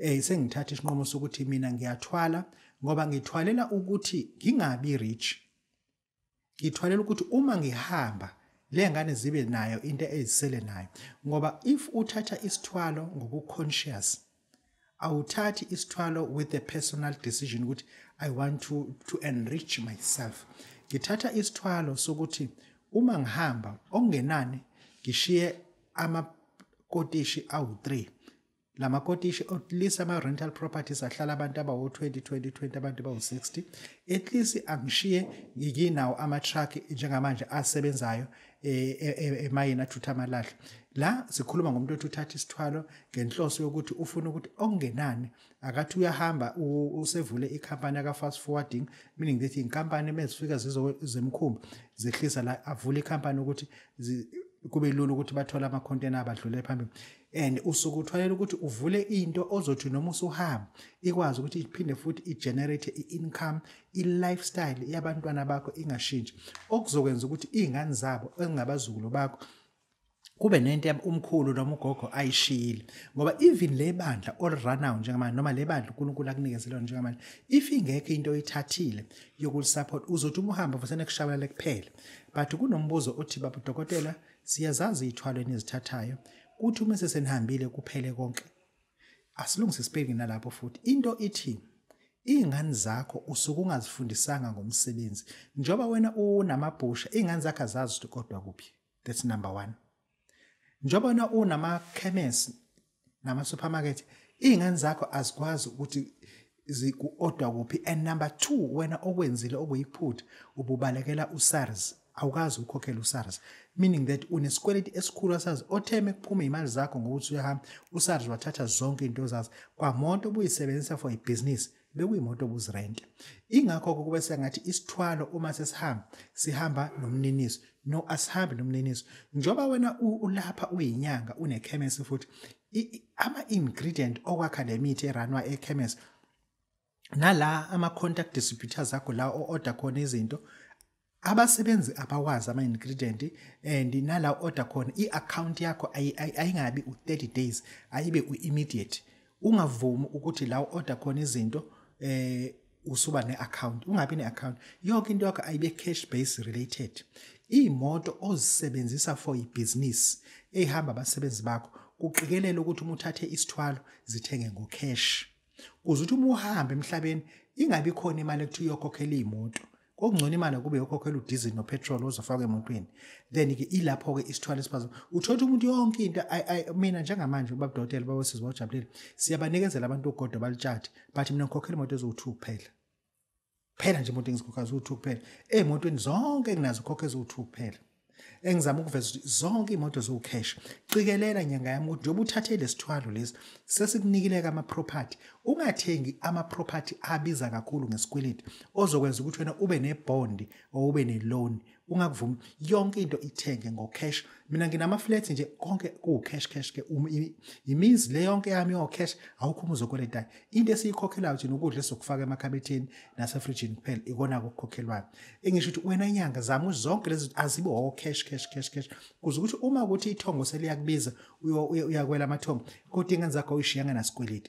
Sengithatha isinqumo sokuthi mina ngiyathwala, ngoba ngithwalela ukuthi ngingabi rich, ngithwalela ukuthi uma ngihamba le ngane zibe nayo into ezisele nayo. Ngoba if uthatha isithwalo ngoku-conscious, awuthathi isithwalo with a personal decision ukuthi I want to enrich myself. Ngithatha isithwalo sokuthi uma ngihamba, okungenani ngishiye amakotishi awu-3. Lamakotishi, at least ama-rental properties ahlala abantu abawu-20 20 20, abantu abawu-60 at least. Angishiye nginawo ama-truck njengamanje asebenzayo emayini athutha amalahle. La sikhuluma ngomuntu othi uthatha isithwalo ngenhloso yokuthi ufuna ukuthi okungenani akathi uyahamba usevule ikhampani aka-fast forwarding, meaning that inkampani mezifika zemkhumbi zehlisa la, avule ikhampani ukuthi kube lula ukuthi bathole ama-container abadlule phambili. And usuke uthwalela ukuthi uvule into ozothi noma usuhamba ikwazi ukuthi iphinde futhi i-generate i-income, i-lifestyle yabantwana bakho ingashintshi, okuzokwenza ukuthi iy'ngane zabo engabazukulu bakho kube nento umkhulu noma ugogo ayishiyile. Ngoba even le bandla oli-run-ayo njengamanje, noma le bandla uNkulunkulu akunikezele lona njengamanje, if ingekho into oyithathile yokulisupport, uzothi uma uhamba vusene kushabalale kuphela. But kunombuzo othi, "Baba dokotela, siyazazi iy'thwalo enizithathayo, kuthi uma sesenihambile kuphele konke." Asilungise sibheke nalapho futhi. Into ithi iy'ngane zakho usuke ungazifundisanga ngomsebenzi, njengoba wena unamabhusha, iy'ngane zakho azazi ukuthi kodwa kuphi. That's number one. Njengoba wena unamakhemesi nama-supermarket, iy'ngane zakho azikwazi ukuthi ziku-order kuphi. And number two, wena okwenzile okuyiphutha, ububalekela uSARS, awukazi ukukhokhela uSARS, meaning that unesikweleti esikhulu sazi otheme kuphuma iy'mali zakho ngokuthi uyahamba, uSARS wathatha zonke iy'nto zazo, kwamoto obuyisebenzisa for ibhizinisi bekuyimoto obuzirente. Ingakho-ke kube sengathi isithwalo uma sesihamba sihamba nomniniso. No, asihambi nomniniso. Njengoba wena ulapha uyinyanga, unekhemesi futhi, ama-ingredient okwakha le mithi e-run-wa ekhemesi, nala ama-contact distributors akho la o-order khona izinto, abasebenzi abawazi ama-ingredient, and nala order khona, i-account yakho ayingabi u-30 days, ayibe u-immediate. Ungavumi ukuthi la order khona izinto usuba ne-account, ungabi ne-account. Yonke into yakho ayibe cash base related. Iy'moto ozisebenzisa for ibhizinisi ey'hamba abasebenzi bakho, kuqikelela ukuthi uma uthathe isithwalo zithenge ngo-cash, kuze ukuthi uma uhamba emhlabeni ingabi khona imali ekuthiwa uyokhokhela iy'moto. Okungcono imali kube yokhokhela udiesel nopetrol ozofakwa emotweni. Then-ke ilapho-ke isithwalo esiphazama uthola ukuthi umuntu yonke into. Mina njengamanje, ubaba dokotela, babosizi bawujabulile, siyabanikezela abantu ugodo balitshathe, but mina ngikhokhela imoto eziwu-2 kuphela, phela nje imoto engizikhokha ziwu-2 kuphela ey'motweni zonke enginazo, ukhokha eziwu-2 kuphela. Engizama ukuveza ukuthi zonke iy'moto ziwu-cash. Qikelela, nyanga yami, ukuthi njengoba uthathe lesithwalo lesi sesikunikile-ke ama-property, ungathengi ama-property abiza kakhulu ngesikweleti ozokwenza ukuthi wena ube ne-bond or ube ne-loan. Ungakuvumi, yonke into ithenge ngo-cash. Mina nginama-flats nje, konke kuwu-cash cash ke. Imizi le yonke yami yo-cash, awukho umuzi okweletayo. Into esiyikhokhelayo thina ukudla esizokufaka emakhabetheni nasefrijini kuphela, ikona-ke okukhokhelwayo. Engisho ukuthi wena nyanga, zama zonke lezi zinto azibe o-cash cash cash cash, kuze ukuthi uma kuthi ithongo seliyakubiza, uyakwela amathongo, kodwa iy'ngane zakho uyishiya nganasikweleti.